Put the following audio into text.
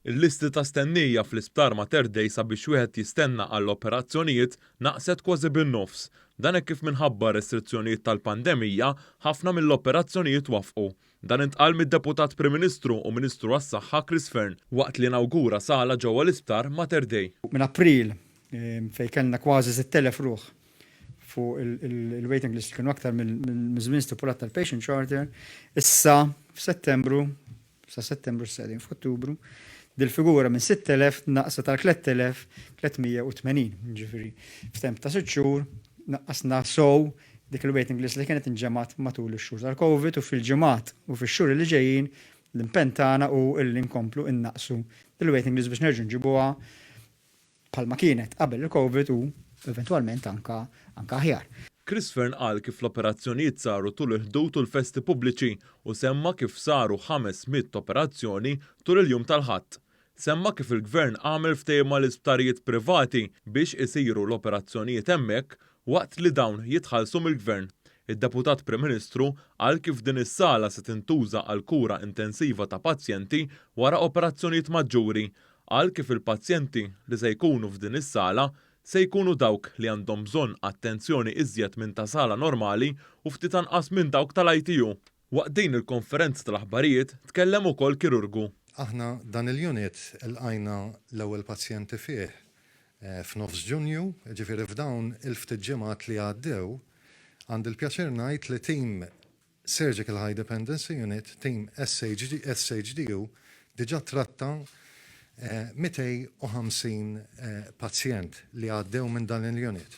Il-listi ta' stennija fl-Isptar Mater Dei sabiex wieħed jistenna għall-operazzjonijiet naqset kważi bin-nofs. Dan hekk kif minħabba r-restrizzjonijiet tal-pandemija, ħafna mill-operazzjonijiet twaffqu. Dan intqal mid-Deputat Prim Ministru u Ministru għas-Saħħa Chris Fearne waqt li inawgura sala ġewwa l-Isptar Mater Dei. Minn April fejn kellna kważi 6,000 ruħ fuq il-waiting list li kienu aktar mill-żmien stipulat tal-Patient Charter, issa f'Settembru, sa Settembru issa qegħdin f'Ottubru, dil-figura minn 6,000 naqset għal 3,380. Jiġifieri f'temp ta' sitt xhur naqqasna sew dik il-waiting list li kienet inġemgħet matul ix-xhur tal-Covid u fil-ġimgħat u fix-xhur li ġejjin l-impenn tagħna hu illi nkomplu nnaqqsu dil-waiting list biex nerġgħu nġibuha bħalma kienet qabel il-Covid u eventwalment anka anka aħjar. Chris Fearne qal kif l-operazzjonijiet saru tul il-Ħdud u l-festi pubbliċi u semma kif saru 500 operazzjoni tul il-jum tal-Ħadd. Semma kif il-Gvern għamel ftehim mal-isptarijiet privati biex isiru l-operazzjonijiet hemmhekk waqt li dawn jitħallsu mill-Gvern. Id-Deputat Prim Ministru qal kif din is-sala se tintuża għall-kura intensiva ta' pazjenti wara operazzjonijiet maġġuri. Qal kif il-pazjenti li se jkunu f'din is-sala se jkunu dawk li għandhom bżonn attenzjoni iżjed minn ta' sala normali u ftit anqas minn dawk tal-ITU. Waqt din il-konferenza tal-aħbarijiet tkellem ukoll kirurgu. Aħna dan il-unit lqajna l-ewwel pazjenti fih f'nofs Ġunju, jiġifieri f'dawn il-ftit ġimgħat li għaddew, għandi l-pjaċir ngħid li tim Surgical High Dependency Unit, tim SHDU, diġà tratta 250 pazjent li għaddew minn dan il-unit.